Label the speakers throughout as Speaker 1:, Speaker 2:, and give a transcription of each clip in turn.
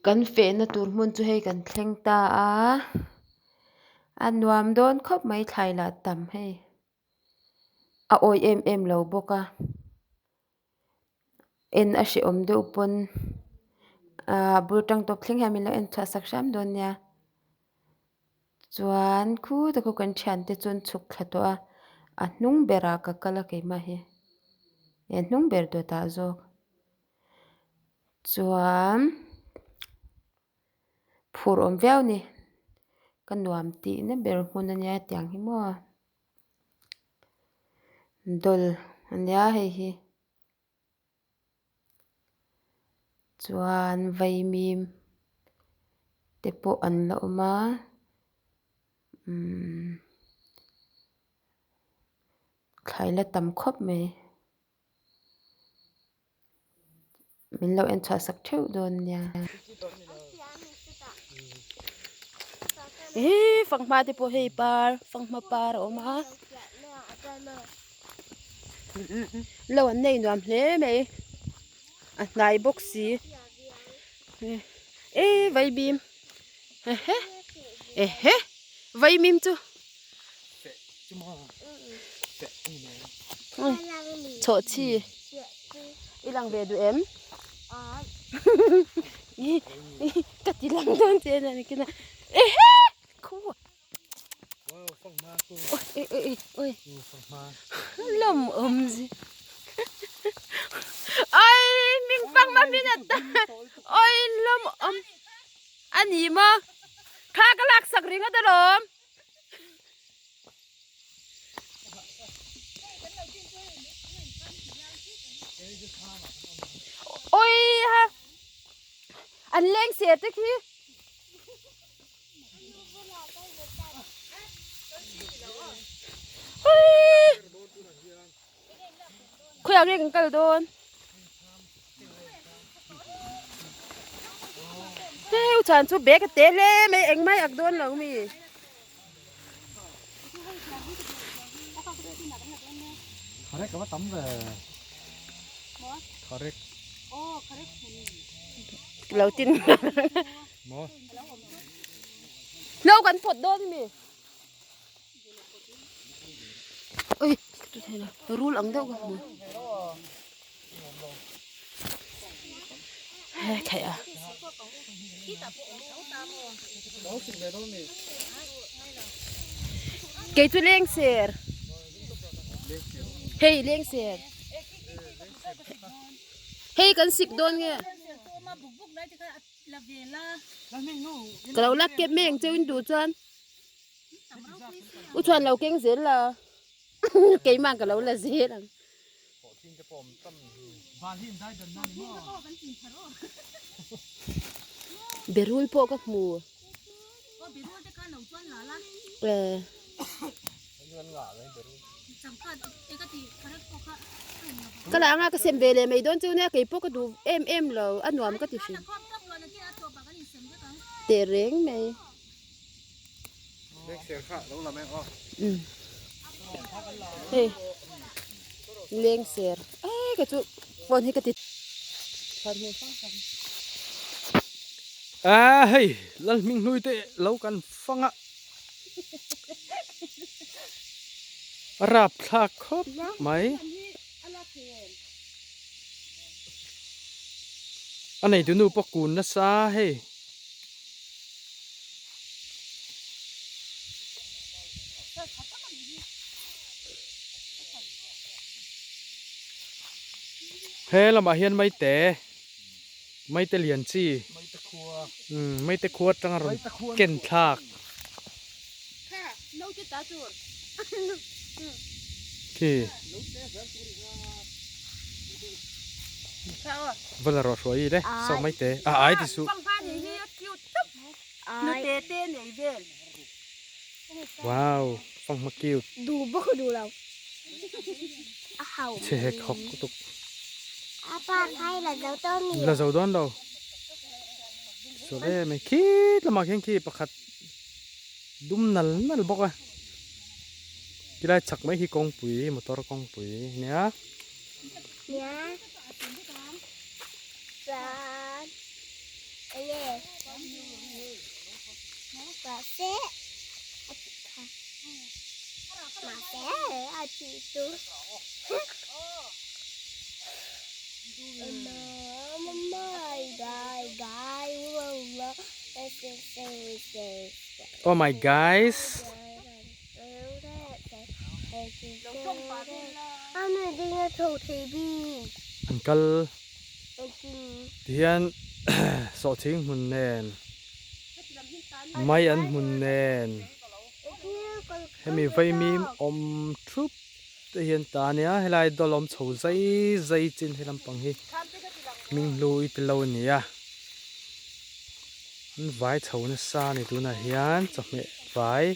Speaker 1: Kan fehna tur hmun chu hei kan thleng ta a, a nuam dawn khawp mai thlai lah tam hei a awih em em lo bawk a en a hrehawm deuh pawn ahh bul tang tawp thleng hian min lo en chhuah sak hram dawn nia chuan khutah khaw kan thiante chu an chhuk thla tawh a a hnung berah ka kal a keimah hi eh hnung ber dawtah zawk. Chuan phur awm viau a ni ka nuam tihna ber hmun ania tiang hi maw dawl ania hei hi chuan vaimim te pawh an la awm a umm thlai la tam khawp mai. Min lo en chhuah sak theuh dawn nia.
Speaker 2: Hi fanghma te pawh hei par fanghma par a awm a lo an nei nuam hle mai a hnai bawk si e vaibim ehe ehe vaimim chu.
Speaker 1: Chhawhchhi i lang ve duh em? Ka ti lang dawn che a nia kina ehe khu oi oi oi lawm awm zi oi ming pang ma min ata oi lawm awm a ni maw thla ka lak sak ringawt alawm.
Speaker 2: Oi ha an leng ser te khi oi khawiah nge kan kal dawn Hei u chan chu bag a te hle mai engmah ak dawn lo mi.
Speaker 3: Kharek a va tam ve. Kharek.
Speaker 2: Lo tin.
Speaker 3: Maw.
Speaker 2: Hlo kan phawt dawn mi. Ui rul ang deuh ka hmu. He theih a.
Speaker 1: Kei chu leng ser. Hei leng ser. Hei kan sik dawn nge. Ka lo la kep mai ang cheu in duh chuan. U chuan lo keng zel la. Keimah ka lo la zel ang. Berul pawh ka hmu. Ka la anga ka sem ve leh mai dawn chu nia kei pawh ka duh em em lo a nuam ka ti hrim. Teh reng mai. Hei leng ser eh ka chu phone hi ka ti
Speaker 3: A hei Lalhming hlui te lo kan fang a a rap thlak khawp mai a neitu nu pawh kun nasa hei. He lamah hian maite maite lian chi umm maite khua atanga rawn ken thlak khi va la rawh hruai i le saw maite a ai ti suh.
Speaker 2: Hnute te nei vel.
Speaker 3: Wow, fanghma cute.
Speaker 4: Duh bawk a duh lo. A hau.
Speaker 3: Chhe hek hawk lutuk.
Speaker 4: A pa khai la zo dawn mi.
Speaker 3: La zo dawn lo. Sual em e. Khit lamah khian khi pakhat dum nal nal bawk a. Tilai chak mai khi kawngpui motor kawngpui nia.
Speaker 4: Nia. Chuan. Enge. Mahse a tih kha mahse a tih chu
Speaker 3: Oh my guys. An kal tihian sawhthing hmun nen mai an hmun nen hemi vaimim awm thup te hian ta ania helai dawl awm chho zai zai chin he lampang hi hming hlu i ti lo a ni a an vai chho nasa a ni tunah hian chawhmeh vai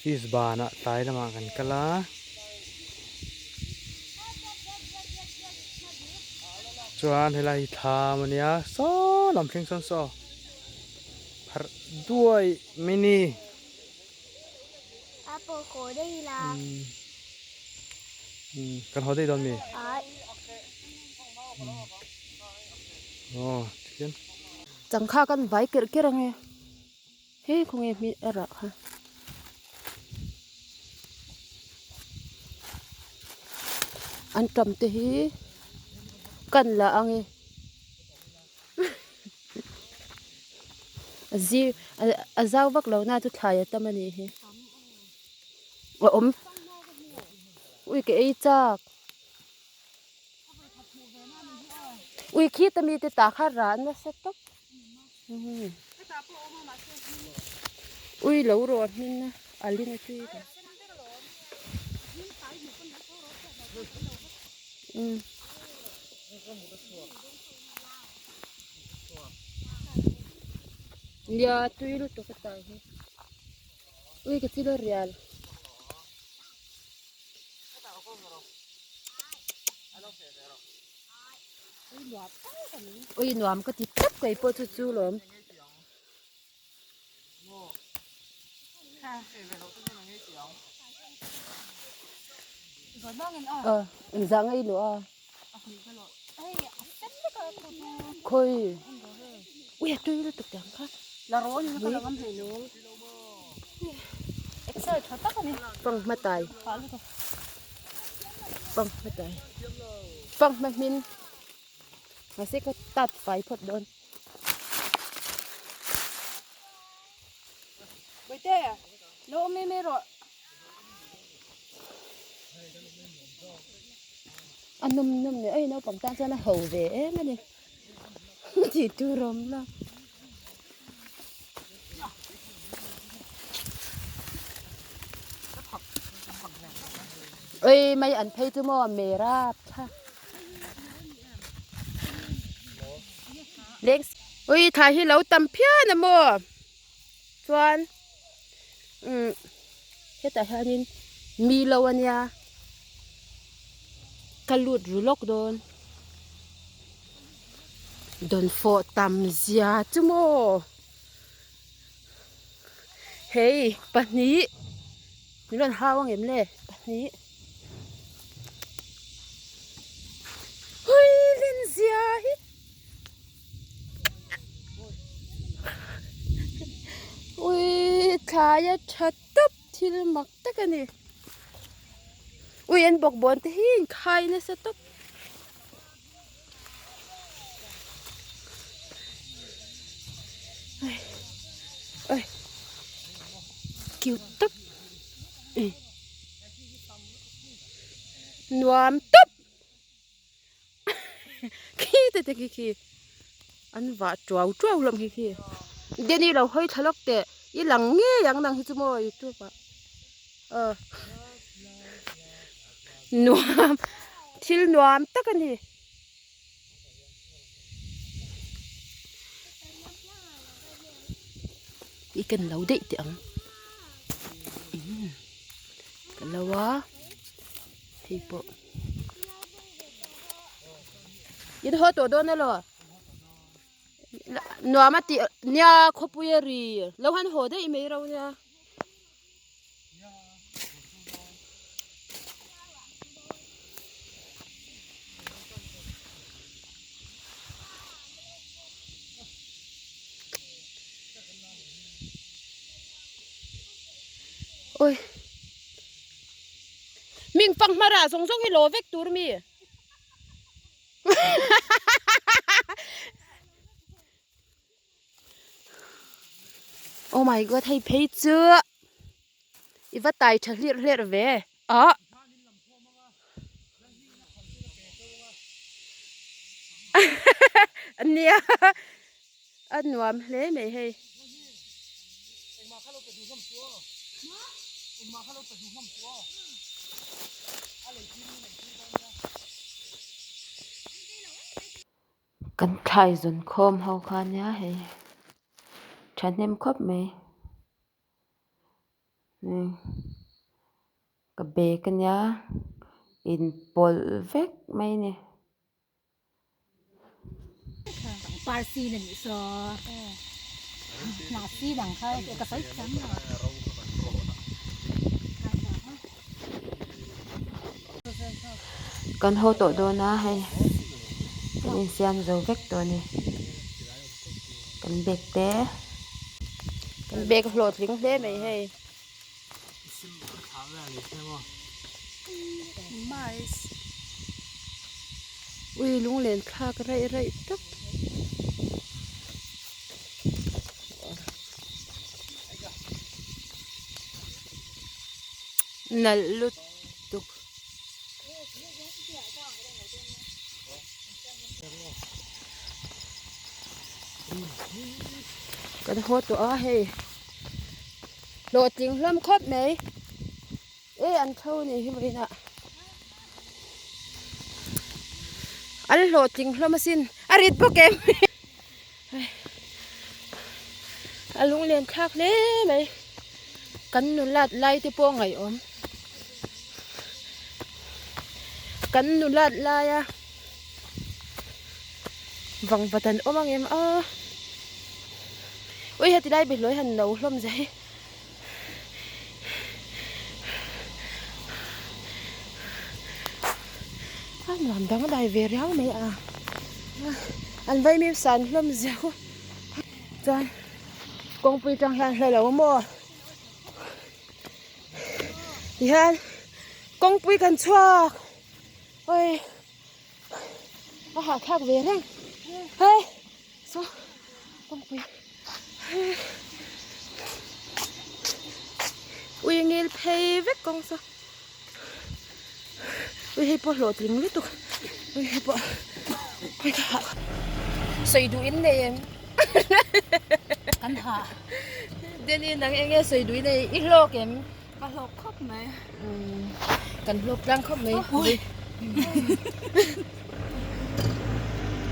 Speaker 3: fees banah tlai lamah kan kal a. Chuan helai hi thlam a nia saw lam thleng sawn saw pharh duai mai ni. Kan haw daih dawn mi? Aw tikhian.
Speaker 2: Changkha kan vai kerh kerh ang e. He khawnge hming a rah kha. An tam te hi kan la ang e. A zir a zau vak lo na chu thlai a tam a nih hi. A awm ui ka ei chak. Ui khi ta mi te tah kha rah nasa tawp. Ui lo rawh hmin a a ling a tui lo. Nia tui lutuk a tah hi. Ui ka chil a rial. Ui nuam ka ti tlat kei pawh chu chu lawm. Zah ngei luh a. Khawi. Ui a tui lutuk teh ang kha. Fanghma tai. Fanghma tai. Fanghma hmin. Mahse ka tat fai phawt dawn. A nawm nawm leh a naupang tan chuan a ho ve em a ni tih tur a awm lo. Ui mai an phei chu maw mera tha leng ui thla hi lo tam phian a maw chuan umm hetah hianin mi lo a nia ka lut ru lawk dawn dawnfawh tam zia chu maw hei pahnih min rawn hau ang em le pahnih hui len zia hi. Ui thlai a tha tawp thil mak tak a ni ui an bawkbawn te hi in khai nasa tawp. Ui cute tawp nuam tawp. Khi te te khi khi an vah tuau tuau hlawm khi khi Danny lo hawi thla lawk teh i lang ngei ang nang hi chu maw youtube ah aw nuam thil nuam tak a ni. I ken lo daih teh ang ka lo a hei pawh. In haw tawh dawn elaw nuam a tih nia khawpui a ri lo han haw daih mai ro nia. Oi. Ming fanghma rah zawng zawng hi law vek tur mi. Oh my god hei phei chu i va tai tha hlir hlir ve ah. Nia a nuam hle mai hei.
Speaker 1: Kan thlai zawn khawm ho kha nia hei thahnem khawp mai ka bag ania inpawlh vek mai a ni. Kan haw tawh dawn a hei kan insiam zo vek tawh a ni kan bag te
Speaker 2: kan bag hlawhtling hle mai hei. Ui lunglen thlak raih raih tak. Nalh lutuk. Kan haw tawh a hei. Hlawhtling hlawm khawp mai. E an tho a nih hi vawiinah. An hlawhtling hlawm asin. A rit bawk em. A lunglen thlak hle mai. Kan nulat lai te pawh ngaihawm. Kan nulat laia vangvat an awm ang em a. Ui heti lai behlawi han no hlawm zia hi. A nuam dang dai ve riau mai a. An vaimim san hlawm zia khu. Chuan kawngpui tang hian hla lo maw. Tihian kawngpui kan chhuak. Oi a hahthlak ve reng. Hei saw kawngpui. Ui ngil phei vek kawng saw. Ui hei pawh hlawhtling lutuk. Ui hei pawh ui ka hah. Sawi duh in nei em?
Speaker 5: Kan hah.
Speaker 2: Denny nang eng nge sawi duh in nei? I hlawk em?
Speaker 5: Ka hlawk khawp mai.
Speaker 2: Kan hlawk tlang khawp mai. Ui.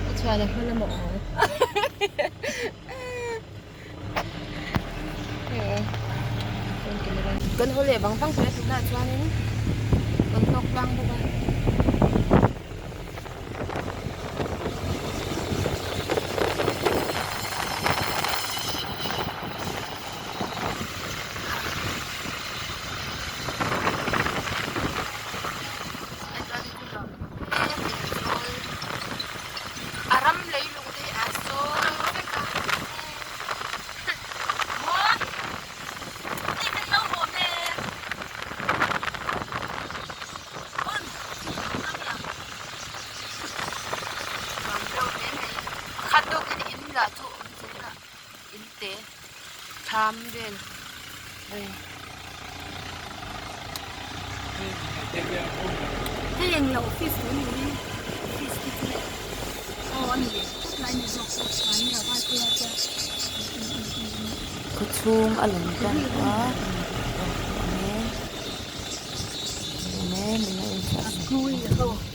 Speaker 2: A chhuan a hma lamah awm ang. Kan haw leh vang vang tawh a tunah chuanin kan hlawk tlang bawk a. A ram leilung te hi a sawl vek a. Khat tawkin in lah chu awm zel a in te thlam vel hei.
Speaker 5: Hei eng lo office tur ni hi office te chu aw a ni tlat lai ni zawk pawh chuan nge vai pui a tia.
Speaker 1: Khawchhung a lang tan a awm e.